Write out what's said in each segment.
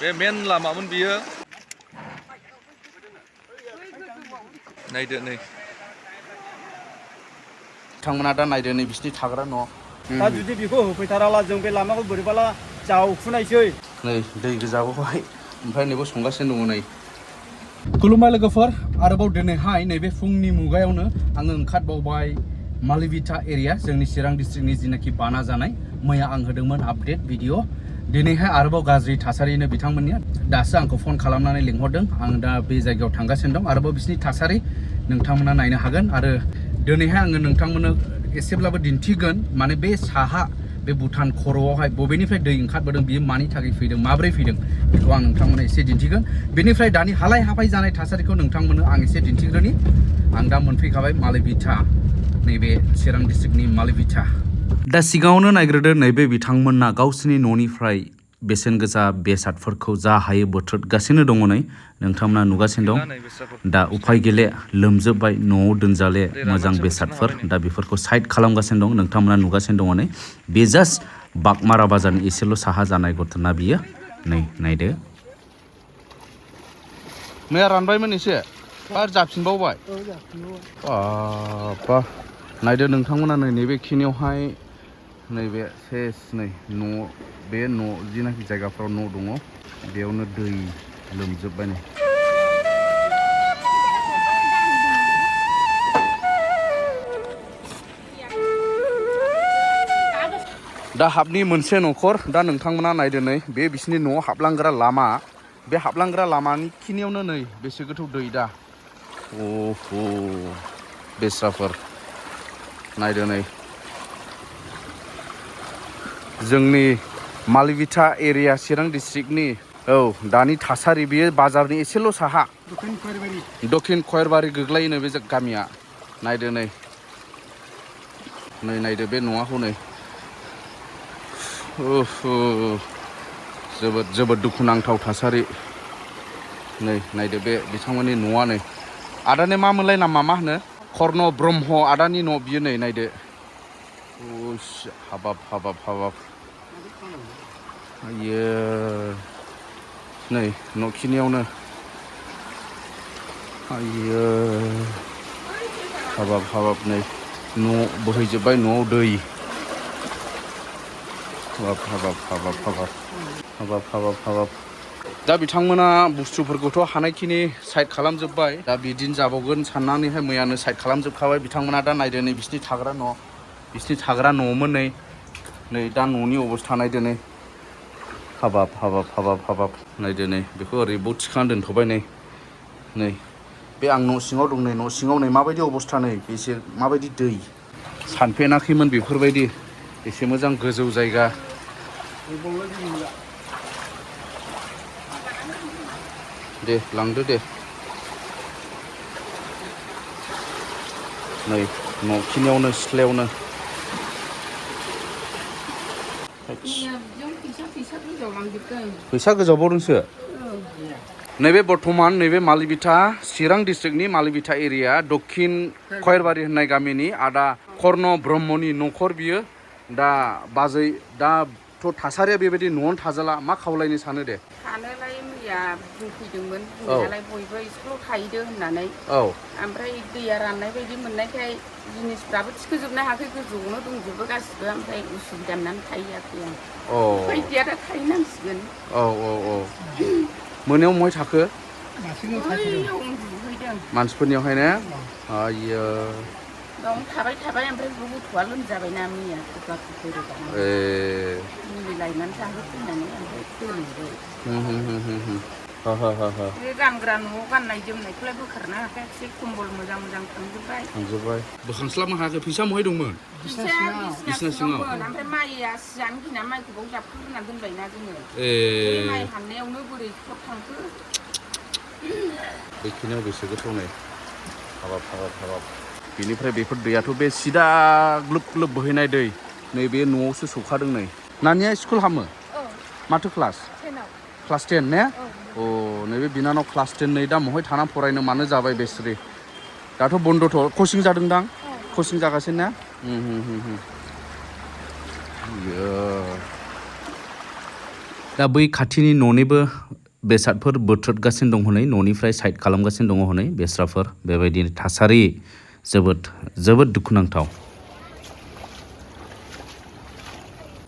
बे मेन लामामोन बियो नायदो नै बिथांमोना दा नायदो नै बिसिनि थाग्रा न' दा जुदि बेखौ होफैथाराला जों बे लामाखौ बोरैबाला जावखुनायसै नै दै गोजाबोहाय ओमफ्राय नैबो संगासिनो दङ नै खुलुमबाय लोगोफोर आरोबाव दिनैहाय नैबे फुंनि मुगायावनो आङो ओंखारबावबाय मालिभिटा एरिया जोंनि चिरां डिस्ट्रिक्टनि जिनाखि बाना जानाय मैया आं होदोंमोन आपडेट भिडिअ दिनैहाय आरोबाव गाज्रि थासारिनो बिथांमोननिया दासो आंखौ फन खालामनानै लिंहरदों आं दा बे जायगायाव थांगासिनो दं आरोबाव बिसिनि थासारि नोंथांमोना नायनो हागोन आरो दिनैहाय आङो नोंथांमोननो एसेब्लाबो दिन्थिगोन माने बे साहा बे भुटान खर'आवहाय बबेनिफ्राय दै ओंखारबोदों बियो मानि थाखाय फैदों माब्रै फैदों बेखौ आं नोंथांमोननो एसे दिन्थिगोन बेनिफ्राय दानि हालाय हाफाय जानाय थासारिखौ नोंथांमोननो आं एसे दिन्थिग्रोनि आं दा मोनफैखाबाय मालिभिटा नैबे चिरां डिस्ट्रिक्टनि मालिभिटा दा सिगाङावनो नायग्रोदो नैबे बिथांमोनना गावसिनि न'निफ्राय बेसेन गोसा बेसादफोरखौ जा हायो बोथ्रोदगासिनो दङ नै नोंथांमोना नुगासिनो दं दा उफाय गेले लोमजोबबाय न'आव दोनजाले मोजां बेसादफोर दा बेफोरखौ साइड खालामगासिनो दं नोंथांमोना नुगासिनो दङ नै बे जास्ट बागमारा बाजारनि एसेल' साहा जानाय घटना बियो नै नायदो मैया रानबायमोन एसे आरो जाफिनबावबाय बा नायदो नोंथांमोना नै नैबे खिनियावहाय नैबे सेस नै न' बे न' जिनाखि जायगाफ्राव न' दङ बेयावनो दै लोमजोबबाय नै दा हाबनि मोनसे न'खर दा नोंथांमोना नायदो नै बे बिसिनि न'आव हाबलांग्रा लामा बे हाबलांग्रा लामानि खिनियावनो नै बेसे गोथौ दै दा अह बेस्राफोर नायदो नै जोंनि मालिभिटा एरिया चिरां डिस्ट्रिक्टनि औ दानि थासारि बेयो बाजारनि एसेल' साहा दक्षिण खयरबारि गोग्लैयो नै बे गामिया नायदो नै नायदो बे न'आ हनै जोबोद दुखुनांथाव थासारि नै नायदो बे बिथांमोननि न'आ नै आदानि मा मोनलाय नामा मा होनो कर्न ब्रह्म आदानि न' बियो नै नायदो हाबाब आयो नै न'खिनियावनो आयो हाबाब नै न' बोहैजोबबाय न'आव दै हाबाब दा बिथांमोना बुस्थुफोरखौथ' हानायखिनि साइड खालामजोबबाय दा बिदिनो जाबावगोन साननानैहाय मैयानो साइड खालामजोबखाबाय बिथांमोना दा नायदो नै बिसिनि थाग्रा न' बिसिनि थाग्रा न'मोन नै दा न'नि अबस्था नायदो नै हाबाब नायदो नै बेखौ ओरैबाव थिखांना दोनथ'बाय नै बे आं न' सिङाव दं नै न' सिङाव नै माबायदि अबस्था नै बेसे माबायदि दै सानफेराखैमोन बेफोरबायदि एसे मोजां गोजौ जायगा दे लांदो दे नै न'खिनियावनो सिथ्लायावनो फैसा गोजावबावदोंसो नैबे बर्थमान नैबे मालिभिटा चिरां डिस्ट्रिक्टनि मालिभिटा एरिया दक्षिण खयरबारि होननाय गामिनि आदा कर्न ब्रह्मनि न'खर बियो दा बाजै दाथ' थासारिया बेबायदि न'आवनो थाजाला मा खावलायनो सानो दे थानोलाय मैया बुंफैदोंमोन बुंनायालाय बयबो स्कुलाव थाहैदो होननानै ओमफ्राय दैया राननाय बायदि मोननायखाय जिनिसफ्राबो थिखोजोबनो हायाखै गोजौआवनो दंजोबो गासिबो ओमफ्राय उसुबिदा मोननानै थाहैयाखै आं उफाय गैया दा थाहैनांसिगोन मोनायाव महाय थाखो उन्दुहैदों मानसिफोरनियावहाय ने आयो बावनो थाबाय ओमफ्राय गथ'आ लोमजाबायना मैया मुलि लायनानै जाहोफैनानै ओमफ्राय दोनहैबाय बे गानग्रा न'आव गाननाय जोमनायखौलाय बोखारनो हाखायाखिसै कम्बल मोजां थांजोबबाय बोखांस्लाबनो हायाखै फैसा महाय दंमोन बिसिना सिङावमोन ओमफ्राय माइया सिजानो फैना माइखौ बाव जाबखांग्रोना दोनबायना जोङो माइ हाननायावनो बोरै थांखो बेखिनियाव बेसे गोथौ नै हाबाब बेनिफ्राय बेफोर दैयाथ' बे सिदा ग्लोब बोहैनाय दै नैबे न'आवसो सौखादों नै नानिया स्कुल हामो माथो क्लास 10 ने नैबे बिनानाव क्लास 10 नै दा महाय थानानै फरायनो मानो जाबाय बेस्रि दाथ' बन्दथ' कचिं जादोंदां कचिं जागासिनो ना दा बै खाथिनि न'निबो बेसादफोर बोथ्रोदगासिनो दं हनै न'निफ्राय साइड खालामगासिनो दङ हनै बेस्राफोर बेबायदि थासारि जोबोद दुखुनांथाव।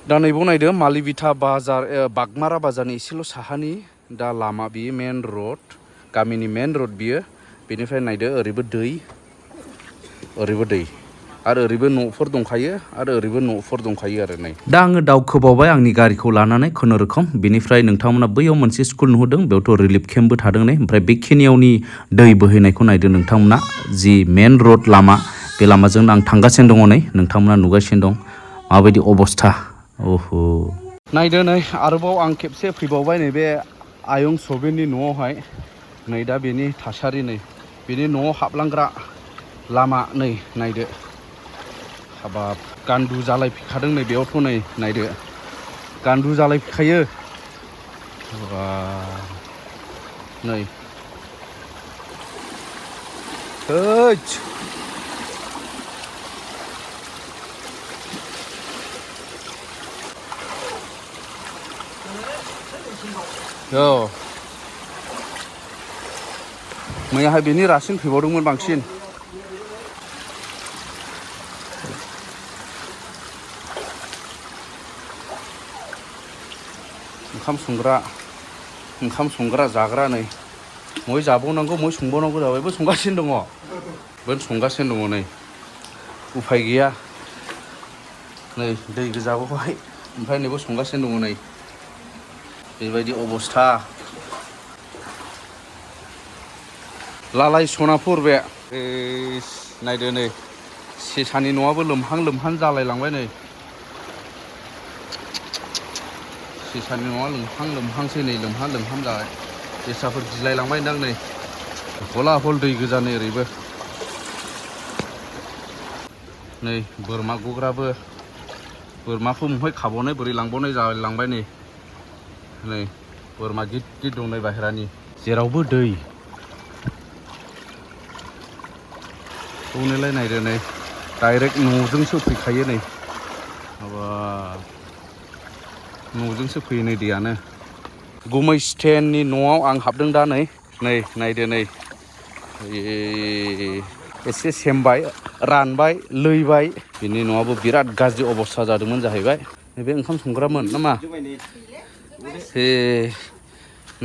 दा नैबाव नायदो मालिभिटा बाजार बागमारा बाजारनि एसेल' साहानि दा लामा बियो मेन रड गामिनि मेन रड बियो बेनिफ्राय नायदो ओरैबो दै आरो ओरैबो न'फोर दंखायो आरो ओरैबो न'फोर दंखायो आरो नै दा आङो दावखोबावबाय आंनि गारिखौ लानानै खुनुरुखुम बेनिफ्राय नोंथांमोना बैयाव मोनसे स्कुल नुहुरदों बेयावथ' रिलिफ केम्पबो थादों नै ओमफ्राय बेखिनियावनि दै बोहैनायखौ नायदो नोंथांमोना जि मेन रड लामा बे लामाजों आं थांगासिनो दङ नै नोंथांमोना नुगासिनो दं माबायदि अबस्था ओहो नायदो नै आरोबाव आं खेबसे फैबावबाय नैबे आयं सबिननि न'आवहाय नै दा बेनि थासारि नै बेनि न'आव हाबलांग्रा लामा नै नायदो हाबाब गान्दु जालायफैखादों नै बेयावथ' नै नायदो गान्दु जालायफैखायो नै मैयाहाय बेनि रासिन फैबावदोंमोन बांसिन ओंखाम संग्रा जाग्रा नै मय जाबावनांगौ मय संबावनांगौ जाबाय बे संगासिनो दङ नै उफाय गैया नै दै गोजाबावहाय ओमफ्राय नैबो संगासिनो दङ नै बेबायदि अबस्था लालाय सनापुर बे नायदो नै सेसानि न'आबो लोमहां जालायलांबाय नै सेसानि न'आ लोमहांसै नै लोमहां जाबाय सेसाफोर गिलायलांबाय दां नै हला दै गोजा नै ओरैबो नै बोरमा गग्राबो बोरमाखौ महाय खाबावनाय बोरै लांबावनाय जालायलांबाय नै बोरमा गिदिर दं नै बाहेरानि जेरावबो दै खौनोलाय नायदो नै डाइरेक्ट न'जोंसो फैखायो नै माबा न'जोंसो फैयो नै दैयानो गुमै स्टेननि न'आव आं हाबदों दा नै नायदो नै एसे सेमबाय रानबाय लैबाय बिनि न'आबो बिराद गाज्रि अबस्था जादोंमोन जाहैबाय नैबे ओंखाम संग्रामोन नामा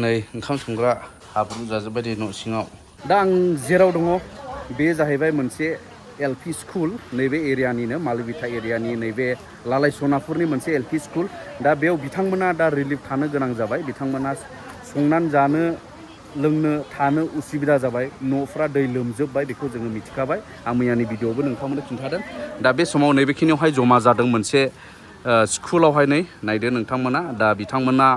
नै ओंखाम संग्रा हाब्रु जाजोब्बाय दे न' सिङाव दा आं जेराव दङ बे जाहैबाय मोनसे LP स्कुल नैबे एरियानिनो मालिभिटा एरियानि नैबे लालाय सनापुरनि मोनसे LP स्कुल दा बेयाव बिथांमोना दा रिलिफ थानो गोनां जाबाय बिथांमोना संनानै जानो लोंनो थानो उसुबिदा जाबाय न'फ्रा दै लोमजोबबाय बेखौ जोङो मिथिखाबाय आं मैयानि भिडिअ'आवबो नोंथांमोननो खिन्थादों दा बे समाव नैबेखिनियावहाय जमा जादों मोनसे स्कुलावहाय नै नायदो नोंथांमोना दा बिथांमोना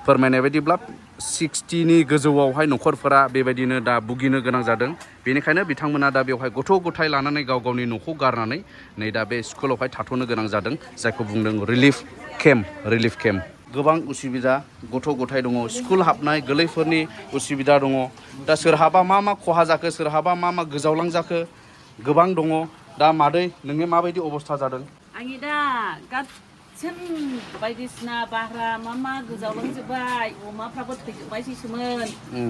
फोरमायनाय बायदिब्ला 60नि गोजौआवहाय न'खरफोरा बेबायदिनो दा भुगिनो गोनां जादों बेनिखायनो बिथांमोना दा बेवहाय गथ' गथाय लानानै गाव गावनि न'खौ गारनानै नै दा बे स्कुलावहाय थाथ'नो गोनां जादों जायखौ बुंदों रिलिफ केम्प गोबां उसुबिदा गथ' गथाय दङ स्कुल हाबनाय गोरलैफोरनि उसुबिदा दङ दा सोरहाबा मा खहा जाखो सोरहाबा मा गोजावलांजाखो गोबां दङ दा मादै नोंनि माबायदि अबस्था जादों आंनि दा गासिन बायदिसिना बाह्रा मा गोजावलांजोब्बाय अमाफ्राबो थैजोब्बायसैसोमोन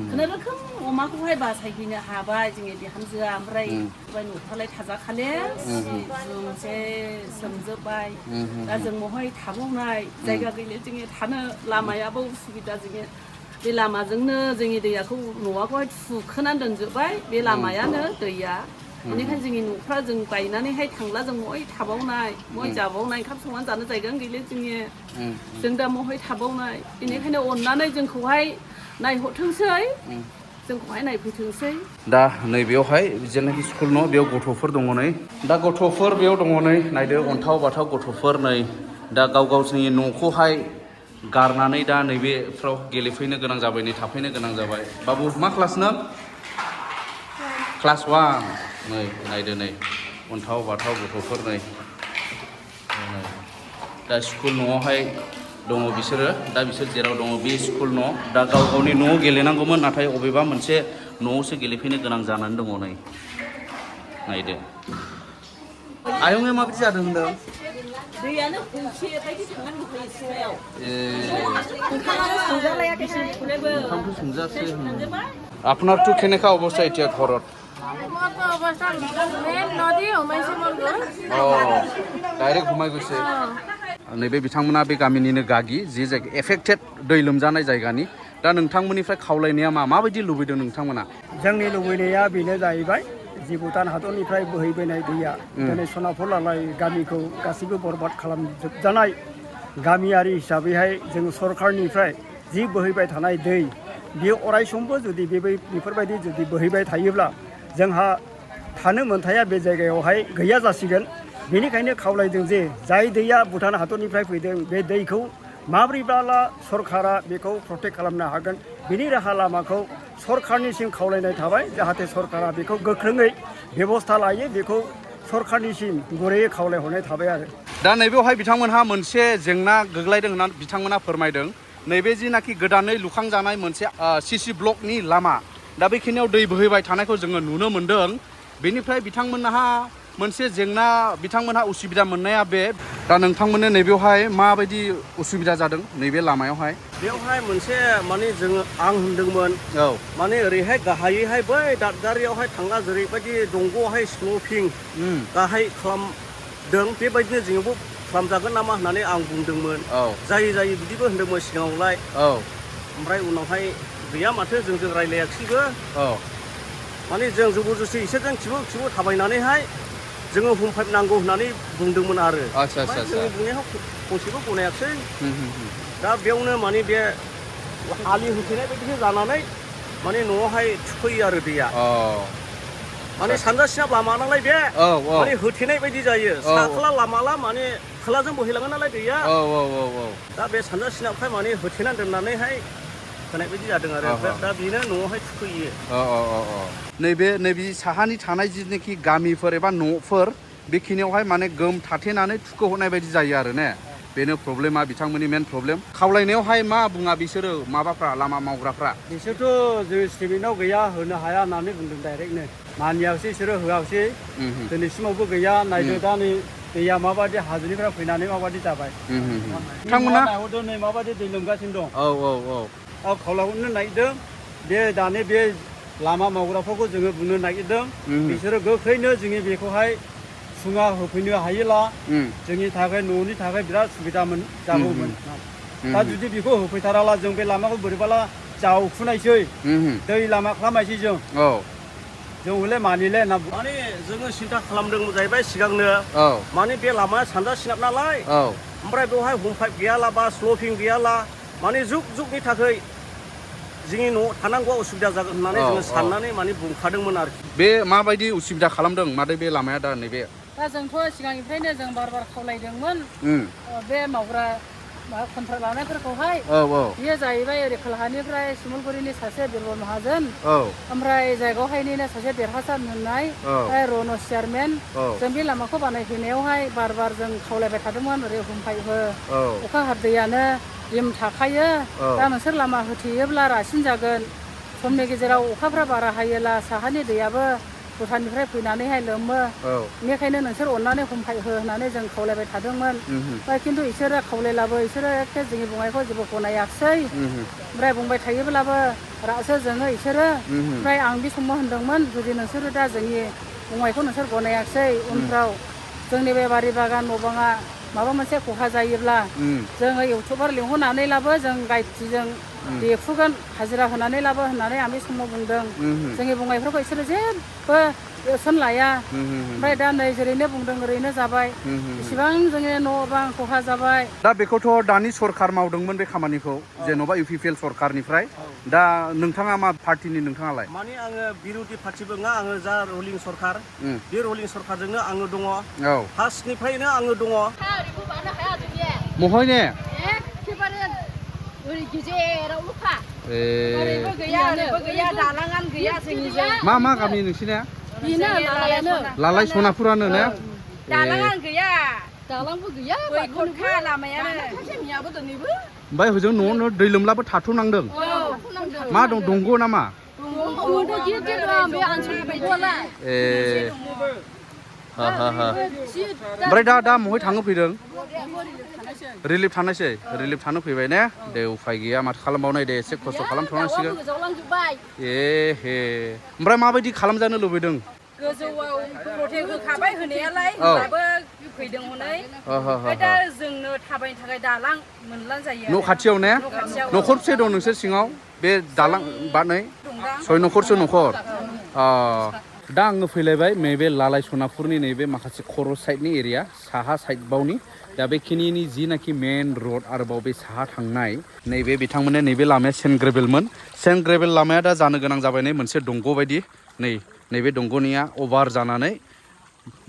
खुनुरुखुम अमाखौहाय बासायहैनो हाबाय जोंनि बिहामजोआ ओमफ्राय न'फ्रालाय थाजाखाले जोंसे सोमजोब्बाय दा जों बहाय थाबावनाय जायगा गैले जोङो थानो लामायाबो उसुबिदा जोङो बे लामाजोंनो जोंनि दैयाखौ न'आखौहाय थुखोनानै दोनजोब्बाय बे लामायानो दैया बेनिखायनो जोंनि न'फ्रा जों बायनानैहाय थांला जों महाय थाबावनाय महाय जाबावनाय ओंखाम संनानै जानो जायगायानो गैले जों दा महाय थाबावनाय बेनिखायनो अननानै जोंखौहाय नायहरथोंसै जोंखौहाय नायफैथोंसै दा नैबेयावहाय जेनाखि स्कुल न' बेयाव गथ'फोर दङ नै दा गथ'फोर बेयाव दङ नै नायदो अन्थाव बाथाव गथ'फोर नै दा गाव गावसोरनि न'खौहाय गारनानै दा नैबेफ्राव गेलेफैनो गोनां जाबाय नै थाफैनो गोनां जाबाय बाबु मा क्लास नों क्लास 1 नै नायदो नै अन्थाव बाथाव गथ'फोर नै दा स्कुल न'आवहाय दङ बिसोरो दा बिसोर जेराव दङ बे स्कुल न' दा गाव गावनि न'आव गेलेनांगौमोन नाथाय अबेबा मोनसे न'आवसो गेलेफैनो गोनां जानानै दङ नै नायदो आयंआ माबायदि जादों होनदों दैयानो खौसे बायदि थांनानै दंखायो सिथ्लायाव ओंखामानो संजालायाखै ओंखामखौ संजासै আপনারতো কেনেকা অবস্থা এতিয়া ঘৰত অৱস্থা মেইন নদী সোমাইছে মনগৈ ডাইৰেক্ট ঘুমাই গৈছে नैबे बिथांमोना बे गामिनिनो गागि जि जायगा एफेक्टेड दै लोमजानाय जायगानि दा नोंथांमोननिफ्राय खावलायनाया माबायदि लुबैदों नोंथांमोना जोंनि लुबैनाया बेनो जाहैबाय जि भुटान हादरनिफ्राय बोहैबोनाय दैया दिनै सनाफुर लालाय गामिखौ गासिबो बरबाद खालामजोबजानाय गामियारि हिसाबैहाय जों सरखारनिफ्राय जि बोहैबाय थानाय दै बेयो अरायसमबो जुदि बेफोरबायदि जुदि बोहैबाय थायोब्ला जोंहा थानो मोनथाया बे जायगायावहाय गैया जासिगोन बेनिखायनो खावलायदों जे जाय दैया भुटान हादरनिफ्राय फैदों बे दैखौ माब्रैब्ला सरकारा बेखौ प्रटेक्ट खालामनो हागोन बेनि राहा लामाखौ सरकारनिसिम खावलायनाय थाबाय जाहाथे सरकारा बेखौ गोख्रोङै बेबस्था लायो बेखौ सरकारनिसिम गुरैयै खावलायहरनाय थाबाय आरो दा नैबेवहाय बिथांमोनहा मोनसे जेंना गोग्लैदों होननानै बिथांमोना फोरमायदों नैबे जिनाखि गोदानै लुखांजानाय मोनसे सिसि ब्लकनि लामा दा बेखिनियाव दै बोहैबाय थानायखौ जोङो नुनो मोन्दों बेनिफ्राय बिथांमोनहा मोनसे जेंना बिथांमोनहा उसुबिदा मोननाया बे दा नोंथांमोननो नैबेवहाय माबायदि उसुबिदा जादों नैबे लामायावहाय बेवहाय मोनसे माने जोङो आं होनदोंमोन माने ओरैहाय गाहायैहाय बै दादगारियावहाय थांगा जेरैबायदि दंग'आवहाय स्ल'पिं गाहाय खालामदों बेबायदिनो जोङो खालामजागोन नामा होननानै आं बुंदोंमोन जायो बिदिबो होनदोंमोन सिगाङावलाय ओमफ्राय उनावहाय गैया माथो जोंजों रायलायाखिसैबो माने जों जबरदस्ति इसोरजों खिबु थाबायनानैहाय जोङो हमफाइप नांगौ होननानै बुंदोंमोन आरो जोंनि बुंनायाव खनसेबो गनायाखसै दा बेयावनो माने बे आलि होथेनाय बायदिसो जानानै माने न'आवहाय थुखैयो आरो दैया माने सानजा सोनाब लामा नालाय बे माने होथेनाय बायदि जायो साख्ला लामाला माने खोलाजों बोहैलाङो नालाय दैया दा बे सानजा सोनाबखाय माने होथेनानै दोननानैहाय होनाय बायदि जादों आरो दा बेनो न'आवहाय थुखैयो नैबे साहानि थानाय जिनोखि गामिफोर एबा न'फोर बेखिनियावहाय माने गोम थाथेनानै थुखोहरनाय बायदि जायो आरो ने बेनो प्रब्लेमा बिथांमोननि मेन प्रब्लेम खावलायनायावहाय मा बुङा बिसोरो माबाफ्रा लामा मावग्राफ्रा बिसोरथ' जों स्टेटमेन्टआव गैया होनो हाया होननानै बुंदों डाइरेक्टनो मानियाखसै बिसोरो होआखसै दिनैसिमावबो गैया नायदो दा नै दैया माबायदि हाजोनिफ्राय फैनानै माबायदि जाबाय बिथांमोना नै माबायदि दै लोमगासिनो दं खावलायहरनो नागिरदों बे दानि बे लामा मावग्राफोरखौ जोङो बुंनो नागिरदों बिसोरो गोख्रैनो जोंनि बेखौहाय सुङा होफैनो हायोला जोंनि थाखाय न'नि थाखाय बिराद सुबिदा जागौमोन दा जुदि बेखौ होफैथाराला जों बे लामाखौ बोरैबाला जावखुनायसै दै लामा खालामनायसै जों हले मानिले होनना माने जोङो सिन्था खालामदों जाहैबाय सिगांनो माने बे लामाया सानजा सोनाब नालाय ओमफ्राय बेवहाय हमफाइप गैयाला बा स्ल'पिं गैयाला माने जुगनि थाखाय जोंनि न'आव थानांगौआ उसुबिदा जागोन होननानै जोङो साननानै माने बुंखादोंमोन आरोखि बे माबायदि उसुबिदा खालामदों मादै बे लामाया दा नैबे दा जोंथ' सिगांनिफ्रायनो जों बार खावलायदोंमोन बे मावग्रा कन्ट्राक्ट लानायफोरखौहाय बियो जाहैबाय ओरै खोलाहानिफ्राय सिमलगुरिनि सासे बिरबल माहाजोन ओमफ्राय जायगायावहायनिनो सासे देरहासार मोननाय रन' चेयारमेन जों बे लामाखौ बानायफैनायावहाय बार जों खावलायबाय थादोंमोन ओरै हमफाइप अखा हादैयानो रिम थाखायो दा नोंसोर लामा होथेयोब्ला रासिन जागोन समनि गेजेराव अखाफ्रा बारा हायोला साहानि दैयाबो भुटाननिफ्राय फैनानैहाय लोमो बेनिखायनो नोंसोर अननानै हमफाइप हो होननानै जों खावलायबाय थादोंमोन ओमफ्राय खिन्थु इसोरो खावलायलाबो इसोरो एखे जोंनि बुंनायखौ जेबो गनायाखसै ओमफ्राय बुंबाय थायोब्लाबो रासो जोङो इसोरो ओमफ्राय आं बे समाव होनदोंमोन जुदि नोंसोरो दा जोंनि बुंनायखौ नोंसोर गनायाखसै उनफ्राव जोंनि बे बारि बागान न' बाङा माबा मोनसे खहा जायोब्ला जोङो इउटुबार लिंहरनानैलाबो जों गाइडजों देफुगोन हाजिरा होनानैलाबो होननानै आं बे समाव बुंदों जोंनि बुंनायफोरखौ इसोरो जेबो एक्सन लाया ओमफ्राय दा नै जेरैनो बुंदों ओरैनो जाबाय इसिबां जोंनि न' बां खहा जाबाय दा बेखौथ' दानि सरखार मावदोंमोन बे खामानिखौ जेन'बा इउपिपिएल सरखारनिफ्राय दा नोंथाङा मा पार्टिनि नोंथाङालाय माने आङो बिर'धि पार्टिबो नङा आङो जा रुलिं सरखार बे रुलिं सरखारजोंनो आङो दङ फार्स्टनिफ्रायनो आङो दङ महयने मा गामि नोंसिना लालाय सनापुरानो ने दालाङानो गैया दालांबो गैया ओमफ्राय हजों न'आवनो दै लोमलाबो थाथ'नांदों मा दं दंग' नामा ओमफ्राय दा महाय थाङो फैदों रिलिफ थानायसै रिलिफ थानो फैबाय ने दे उफाय गैया माथो खालामबावनाय दे एसे खस्थ' खालामथ'नांसिगोन ए हे ओमफ्राय माबायदि खालामजानो लुबैदों गोजौआव प्रटेक्ट होखाबाय होनायालाय होनबाबो फैदों हनै ओमफ्राय दा जोंनो थाबायनो थाखाय दालां मोनला जायो न' खाथियाव ने न'खरसे दं नोंसोर सिङाव बे दालां बानै 6 न'खरसो न'खर दा आङो फैलायबाय नैबे लालाय सनापुरनि नैबे माखासे खर' साइडनि एरिया साहा साइड बावनि दा बेखिनिनि जिनाखि मेन रड आरोबाव बे साहा थांनाय नैबे बिथांमोननि नैबे लामाया सेन्ट ग्रेभेलमोन सेन्ट ग्रेभेल लामाया दा जानो गोनां जाबाय नै मोनसे दंग' बायदि नैबे दंग'निया अभार जानानै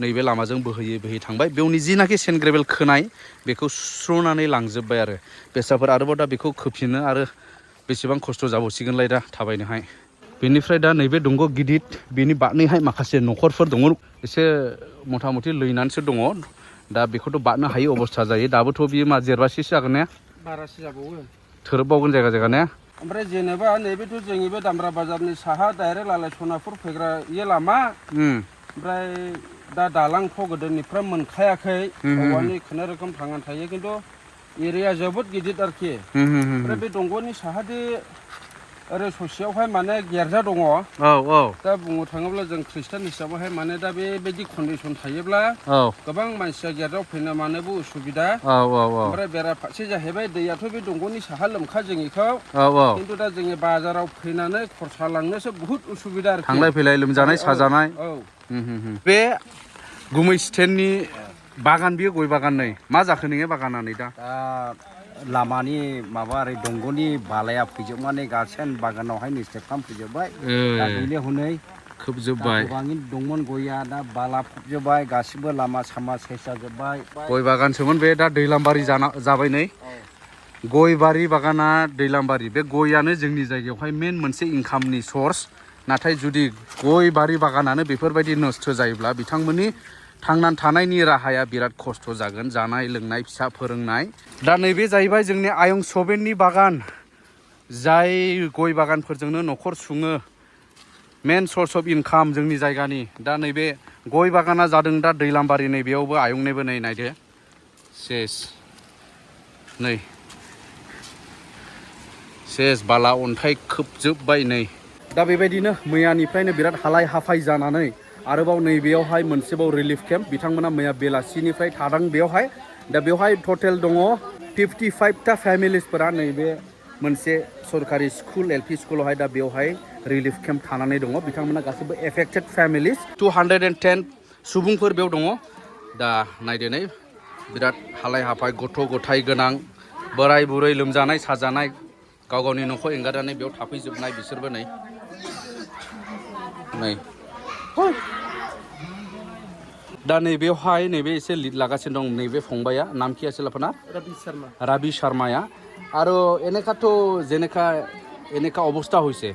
नैबे लामाजों बोहैयै थांबाय बेवनि जिनाखि सेन्ट ग्रेभेल खोनाय बेखौ सुस्र'नानै लांजोब्बाय आरो बेसाफोर आरोबाव दा बेखौ खोफिनो आरो बेसेबां खस्थ' जाबावसिगोनलाय दा थाबायनोहाय बेनिफ्राय दा नैबे दंग' गिदिर बेनि बारनैहाय माखासे न'खरफोर दङ एसे मथा मथि लैनानैसो दङ दा बेखौथ' बारनो हायै अबस्था जायो दाबोथ' बियो मा जेरबासेसो जागोन ने बारासो जाबावो थोरोबबावगोन जायगा ने ओमफ्राय जेनेबा नैबेथ' जोंनि बे दामब्रा बाजारनि साहा डाइरेक्ट लालाय सनापुर फैग्रा इयो लामा ओमफ्राय दा दालांथ' गोदोनिफ्राय मोनखायाखै औवानि खुनुरुखुम थांनानै थायो खिन्थु एरिया जोबोद गिदिर आरोखि ओमफ्राय बे दंग'नि साहादि ओरै ससेयावहाय माने गिर्जा दङ दा बुंनो थाङोब्ला जों ख्रिस्टान हिसाबैहाय माने दा बेबायदि कन्डिसन थायोब्ला गोबां मानसिया गिर्जायाव फैनो मानोबो उसुबिदा ओमफ्राय बेराफारसे जाहैबाय दैयाथ' बे दंग'नि साहा लोमखा जोंनिखौ खिन्थु दा जोंनि बाजाराव फैनानै खरसा लांनोसो बुहुत उसुबिदा आरोखि थांलाय फैलाय लोमजानाय साजानाय बे गुमै स्टेननि बागान बियो गय बागान नै मा जाखो नोङो बागाना नै दा लामानि माबा ओरै दंग'नि बालाया फैजोबनानै गासेन बागानावहाय निस्टेप खालामफैजोब्बाय दा गैले हनै खोबजोब्बाय गोबाङै दंमोन गया दा बाला फबजोब्बाय गासिबो लामा सामा सेस जाजोब्बाय गय बागानसोमोन बे दा दैलामबारि जाबाय नै गय बारि बागाना दैलामबारि बे गयानो जोंनि जायगायावहाय मेन मोनसे इनकामनि सर्स नाथाय जुदि गय बारि बागानानो बेफोरबायदि नस्थ' जायोब्ला बिथांमोननि थांनानै थानायनि राहाया बिराद खस्थ' जागोन जानाय लोंनाय फिसा फोरोंनाय दा नैबे जाहैबाय जोंनि आयं सभेननि बागान जाय गय बागानफोरजोंनो न'खर सुङो मेन सर्स अफ इनकाम जोंनि जायगानि दा नैबे गय बागाना जादों दा दैलामबारि नैबेयावबो आयंनिबो नै नायदो सेस बाला अन्थाइ खोबजोब्बाय नै दा बेबायदिनो मैयानिफ्रायनो बिराद हालाय हाफाय जानानै आरोबाव नैबेयावहाय मोनसेबाव रिलिफ केम्प बिथांमोना मैया बेलासिनिफ्राय थादों बेवहाय दा बेवहाय टटेल दङ 55टा फेमिलिसफोरा नैबे मोनसे सरकारि स्कुल एलपि स्कुलावहाय दा बेवहाय रिलिफ केम्प थानानै दङ बिथांमोना गासैबो एफेक्टेड फेमिलिस 210 सुबुंफोर बेयाव दङ दा नायदो नै बिराद हालाय हाफाय गथ' गथाय गोनां बोराय बुरै लोमजानाय साजानाय गाव गावनि न'खौ एंगारनानै बेयाव थाफैजोबनाय बिसोरबो नै दा नैबेयावहाय नैबे एसे लिड लागासिनो दं नैबे फंबाया नाम कि আছিল আপোনাৰ रवि शर्माया আৰু এনেকাতো এনেকা অৱস্থা হৈছে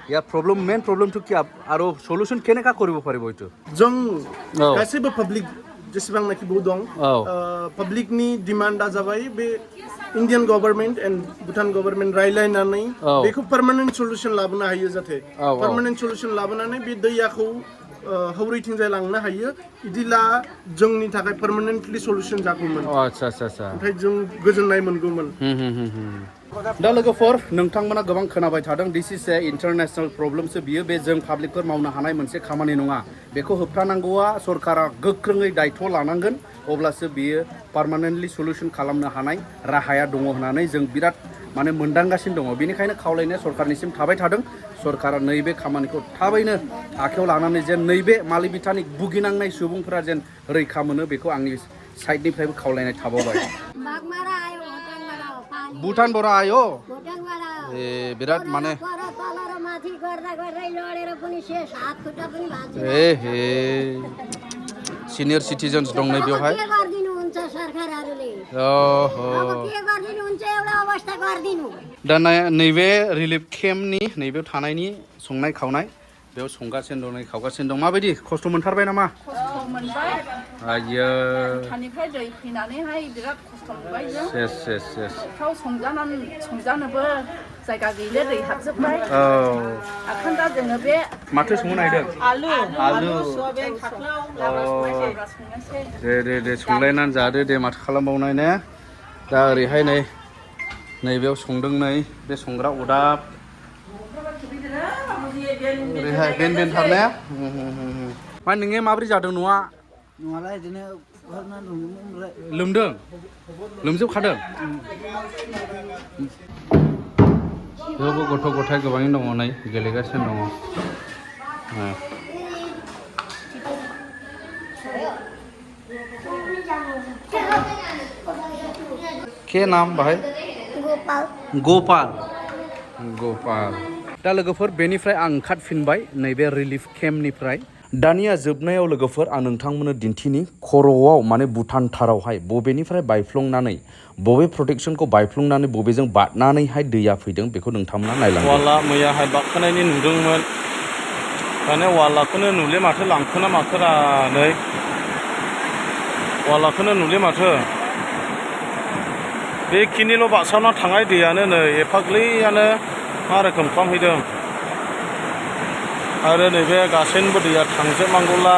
ইয়াৰ প্ৰব্লেম মেইন প্ৰব্লেমটো কি আৰু সলিউশন কেনেকা কৰিব পাৰিব এইটো जों गासैबो पाब्लिक जेसेबांनाखि दं पाब्लिकनि डिमान्डआ जाबाय बे Indian government and Bhutan government रायलायनानै बेखौ पार्मानेन्ट सल्युशन लाबोनो हायो जाहाथे पार्मानेन्ट सल्युशन लाबोनानै बे दैयाखौ हौरैथिंजाय लांनो हायो इदिला जोंनि थाखाय पार्मानेन्टलि सल्युशन जागौमोन आच्छा ओमफ्राय जों गोजोननाय मोनगौमोन दा लोगोफोर नोंथांमोना गोबां खोनाबाय थादों दिस इज ए इन्टारनेशनेल प्रब्लेमसो बियो बे जों पाब्लिकफोर मावनो हानाय मोनसे खामानि नङा बेखौ होबथानांगौआ सरकारा गोख्रोङै दायथ' लानांगोन अब्लासो बियो पार्मानेन्टलि सल्युशन खालामनो हानाय राहाया दङ होननानै जों बिराद माने मोनदांगासिनो दङ बेनिखायनो खावलायनाया सरकारनिसिम थाबाय थादों सरकारा नैबे खामानिखौ थाबैनो आखायाव लानानै जेन नैबे मालिबिटानि भुगिनांनाय सुबुंफोरा जेन रैखा मोनो बेखौ आंनि साइडनिफ्रायबो खावलायनाय थाबावबाय भुटानबाट आयो ए बिराद माने ए हे सिनियर सिटिजन्स दं नै बेवहाय दा नैबे रिलिफ केम्पनि नैबेयाव थानायनि संनाय खावनाय बेयाव संगासिनो दं नै खावगासिनो दं माबायदि खस्थ' मोनथारबाय नामा खस्थ' मोनबाय आयो भुटाननिफ्राय दै फैनानैहाय बिराद खस्थ' मोनबाय जों सेस थाव संजानोबो जायगा गैले दै हाबजोब्बाय औ आखान दा जोङो बे माथो संनो नागिरदों आलु आलु सयाबिन खाख्लाव अ दे संलायनानै जादो दे माथो खालामबावनाय ने दा ओरैहाय नैबेयाव संदों नै बे संग्रा अदाब ओरैहाय बेन थार ने मा नोङो माबोरै जादों न'आ नङालाय बिदिनो लोमदों लोमजोबखादों बेयावबो गथ' गथाय गोबाङैनो दङ नै गेलेगासिनो दङ के नाम भाई गोपाल दा लोगोफोर बेनिफ्राय आं ओंखारफिनबाय नैबे रिलिफ केम्पनिफ्राय दानिया जोबनायाव लोगोफोर आं नोंथांमोननो दिन्थिनि खर'आव माने भुटान थारावहाय बबेनिफ्राय बायफ्लंनानै बबे प्रटेक्सनखौ बायफ्लंनानै बबेजों बारनानैहाय दैया फैदों बेखौ नोंथांमोना नायलांदो वाला मैयाहाय बारखोनायनि नुदोंमोन दाने वालाखौनो नुले माथो लांखोना माखोरा नै वालाखौनो नुले माथो बेखिनिल' बाक्सावना थांनाय दैयानो नै एफाग्लैयानो मा रोखोम खालामहैदों आरो नैबे गासैनिबो दैया थांजोबनांगौला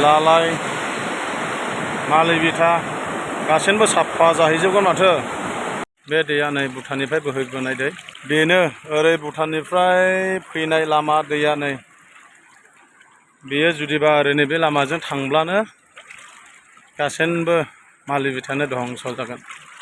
लालाय मालिबिथा गासैनिबो साफा जाहैजोबगोन माथो बे दैया नै भुटाननिफ्राय बोहैबोनाय दै बेनो ओरै भुटाननिफ्राय फैनाय लामा दैया नै बेयो जुदिबा ओरै नैबे लामाजों थांब्लानो गासैनिबो मालिबिथानो दंस' जागोन